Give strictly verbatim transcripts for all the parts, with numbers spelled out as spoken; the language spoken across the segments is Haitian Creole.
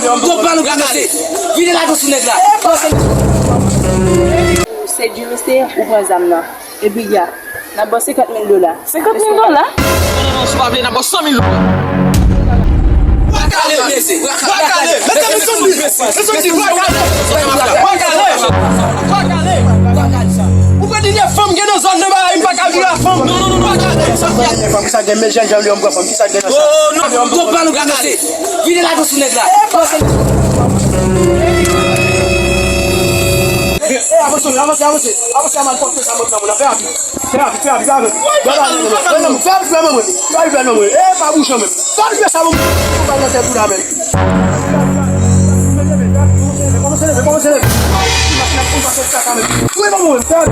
Yon bon pale ou ka mete. Vide lajan sou nèg la. Se di mesye, ou pran zam nan. Epi ya, n ap ba w senkant mil dola. Senkant mil dola? Non, non, non, si w pa vle, n ap ba w san mil dola. Bwa kale, mesye. Bwa kale. Mesye, mesye, mesye, mesye, bwa kale. Bwa kale. Bwa kale. Ou kwè di gen fanm gen nan zòn nan bagay, m pa ka viv ak fanm. Non, non, non, non, bwa kale. Fanm, kisa gen, men jèn jan li, yon bon fanm, kisa gen nan sa? Oh, non, non, non, non, bwa kale. Vide lajan sou nèg la. Eh, avanse, avanse, avanse. Avanse, avanse, fè rapid. Fè rapid, fè rapid, fè rapid. Fè rapid, fè rapid, fè rapid, fè rapid, fè rapid. Eh, pa bouje menm. Fè rapid, fè sa, bon. Ou pa nan tèt ou la menm. Kòmanse leve, kòmanse leve. Wi, bon, bon, fè rapid.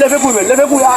Leve pou mwen, leve pou mwen.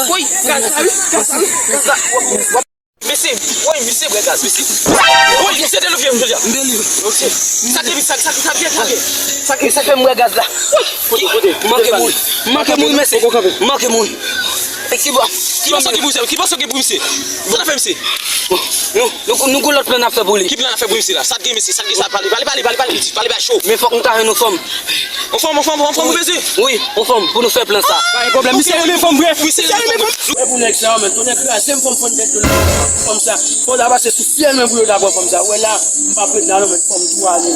Woy, gaz la wi, gaz la wi, gaz la. Mesye, woy, mesye, bwè gaz, mesye. Woy, mesye, delivre m jodi a. M delivre. Ok. Sa ki, sa, sa, sa ki, sa ki, sa ki, sa ki fè m bwè gaz la? Woy, manke mouri, manke mouri, mesye. Manke mouri. E ki bò? Ki bò sa ki pou misye? Ki bò sa ki pou misye? Sa n ap fè misye? Nou, nou, nou gon lòt plan n ap fè pou li. Ki plan n ap fè pou misye la? Sa k gen mesye, sa k gen sa, pale, pale, pale, pale, pale, pale, pale cho. Men fòk nou ta jwenn yon fanm. Yon fanm, yon fanm, yon fanm, ou bezwen? Wi, yon fanm pou nou fè plan sa. Pa gen pwoblèm, misye renmen fanm vre. Misye renmen fanm. E pou nèg sa, men, tonnè kraze m, fanm fann tèt yo la, fanm sa. Fò ta pase sou syèl mwen pou yo ta pran fanm sa. Ou wè la, m pa prèt la non, men fanm tou ale.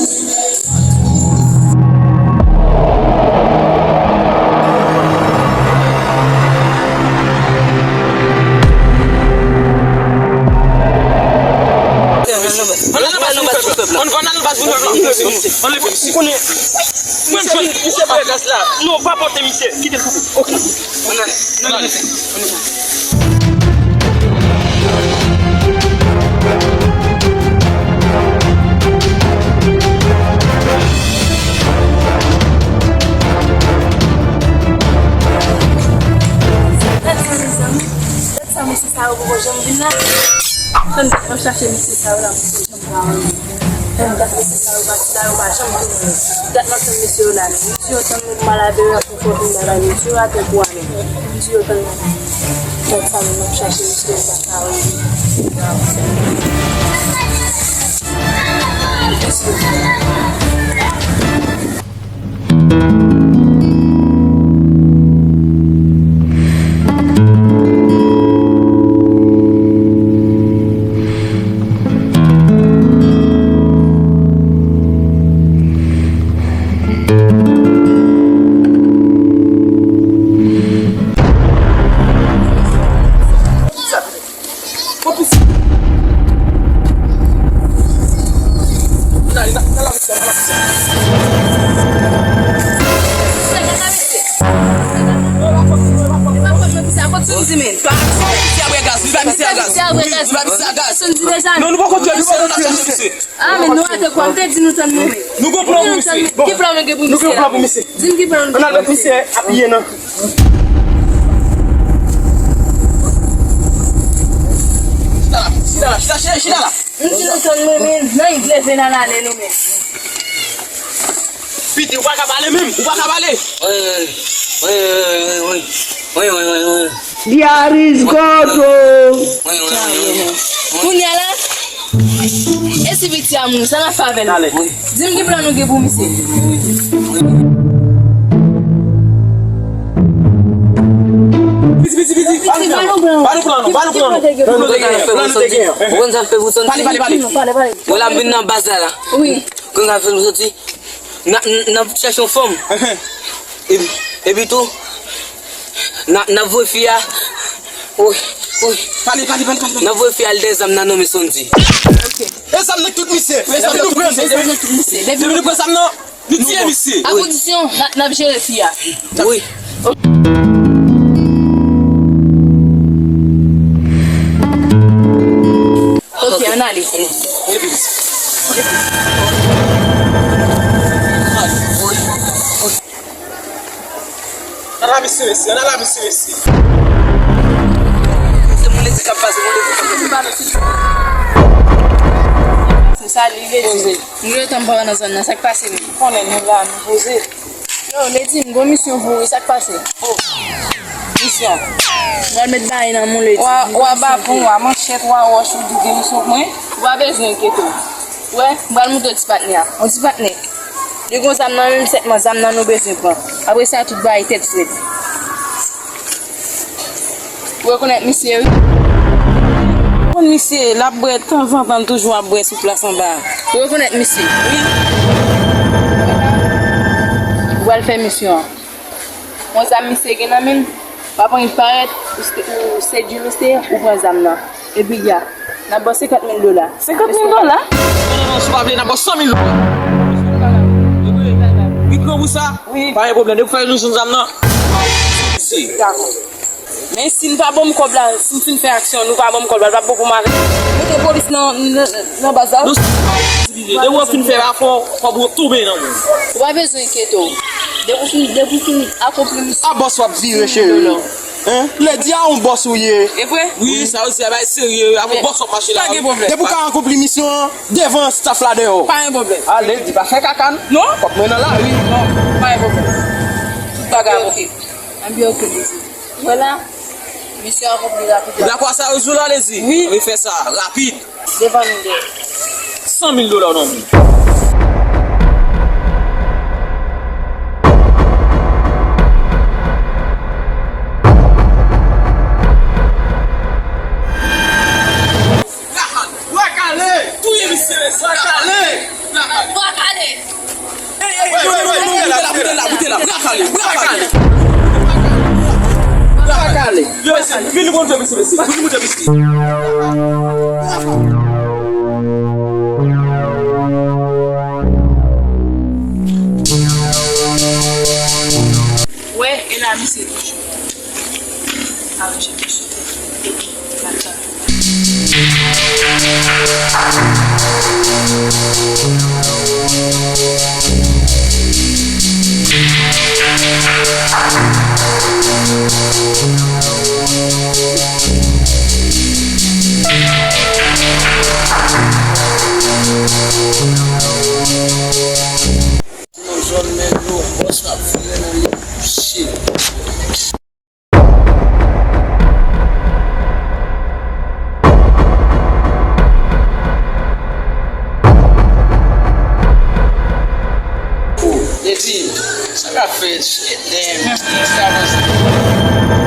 Ann al nan baz pou nou fè plan. Ann al nan baz pou nou fè plan. Ann leve. Misye, misye, misye, misye, non, pa pote misye. Kite l kanpe. Ok. Ann al. Ann al. Sa mesye sa yo poko janm vin la. Fè m, fè m chache mesye sa yo la, mesye janm pa wè yo. Fè m gade mesye sa yo pati la, yo pa janm vin. Dat m ap tann mesye yo la. M di yo tann nou, m al avè yo, ap fè fò vin bagay. M di yo atè pou ale. M di yo tann nou. Fè sa nou, m ap chache mesye yo, pa ka wè yo. Non, nou poko tchwe, nou poko tchwe misye. Ah, men nou rate kwa, m te di nou tann nou. Nou gon plan pou misye. Ki plan nou gen pou misye la? Di m ki plan nou gen pou misye. Ann al met misye apiye nan. Chita la, chita la, chita, chita, chita la. M di nou tann mwen, men, nan, leve n al ale nou, men. Piti, ou pa ka pale menm, ou pa ka pale. Wi, wi, wi, wi, wi. Wi, wi, wi, wi. Diaris Goto. Wi, wi, wi, wi. Kounye a la, e si piti a mouri, sa n ap fè avè l? Di m ki plan nou gen pou misye. Piti, piti, piti. Ba nou plan, ba nou plan, non, ba nou plan, non. Plan nou te gen, plan nou te gen. Ou konn sa m fè pou sòti? Pale, pale, pale. Pale, pale. Mwen la m vin nan baz la, la. Wi. Konn sa m fè pou sòti? N a, n a chèche yon fanm. Epi, epi tou, n a, n a voye fi a. Wi, wi. Pale, pale, pale, pale, pale. N a voye fi a al dèyè zam nan nonmen Sondy. Ok. E zam nan tout misye. E zam nan tout misye. Depi nou pran zam nan, Li tiye misye. A kondisyon, n a, n ap jere fi a. Wi. Ok, ann ale. Ann al la, mesye, mesye, ann al la, mesye, mesye. Se moun lezi k ap pase, moun lezi k ap pase. Se sa li vle di. Poze. Nou gentan pa nan zòn nan, sa k pase menm? Konnen nou la, nou poze. Yo, Lady, m gon misyon pou ou, sa k pase? Oh, misyon. Mwen met bagay nan moun, Lady. Wa, wa bafon, wa manchèt, wa wòch, ou di gen misyon pou mwen? Ou pa bezwen enkyete w. Ou wè, m pral montre w ti patnè a. Yon ti patnè. Li gon zam nan men l sèlman, zam nan nou bezwen pran. Apre sa, tout bagay tèt frèt. Ou rekonèt misye, wi. Konn misye, l ap bwè tanzantan, l toujou ap bwè sou plas anba a. Ou rekonèt misye? Wi. Ou pral fè misyon an. Yon zam misye gen nan men l, w ap annik parèt, ou se, ou se djil ou se, ou pran zam nan. Epi ya, n ap ba w senkant mil dola. Senkant mil dola? Non, non, non, si w pa vle, n ap ba w san mil dola. Wi, pran pou sa? Wi. Pa gen pwoblèm, depi w fè nou jwenn zam nan. Si. Dakò. Men si n pa ban m kòb la, si n fin fè aksyon, nou pa ban m kòb la, l p ap bon pou m avè. Mete polis nan, nan, nan baz la. Nou, depi w fin fè afè w, kòb ou tonbe nan men w. Ou pa bezwen enkyete w. Depi w fin, depi w fin akonpli misyon. A bòs w ap vire, cheri. Hein? Lady a yon bòs ou ye. E vre? Wi, sa yo di a bay serye, avè bòs w ap mache la. Pa gen pwoblèm. Depi w ka akonpli misyon an, devan staff la dèyè w. Pa gen pwoblèm. A Lady, pa fè kaka n. Non. W ap mwen nan lari. Non, pa gen pwoblèm. Tout bagay ap oke. Anbyen oke, Lady. Vwala, misyon akonpli rapid. Ou dakò sa yo di w la, Lady? Wi. Ann fè sa rapid. Devan nou de. San mil dola w nan men. Bwa kale! Touye misye, bwa kale! Bwa kale! Bwa kale! Ey, ey, ey, ey, ey, ey, ey, bwa kale, bwa kale! Bwa kale! Yo, mesye, vin nou monte misye, mesye, vin nou monte misye. Wè, e la misye toujou. Aranje misye. Nan zòn men yo, bòs la ap vire nan li kouche. Lady, sa k ap fèt? Shit, damn. Sa avanse.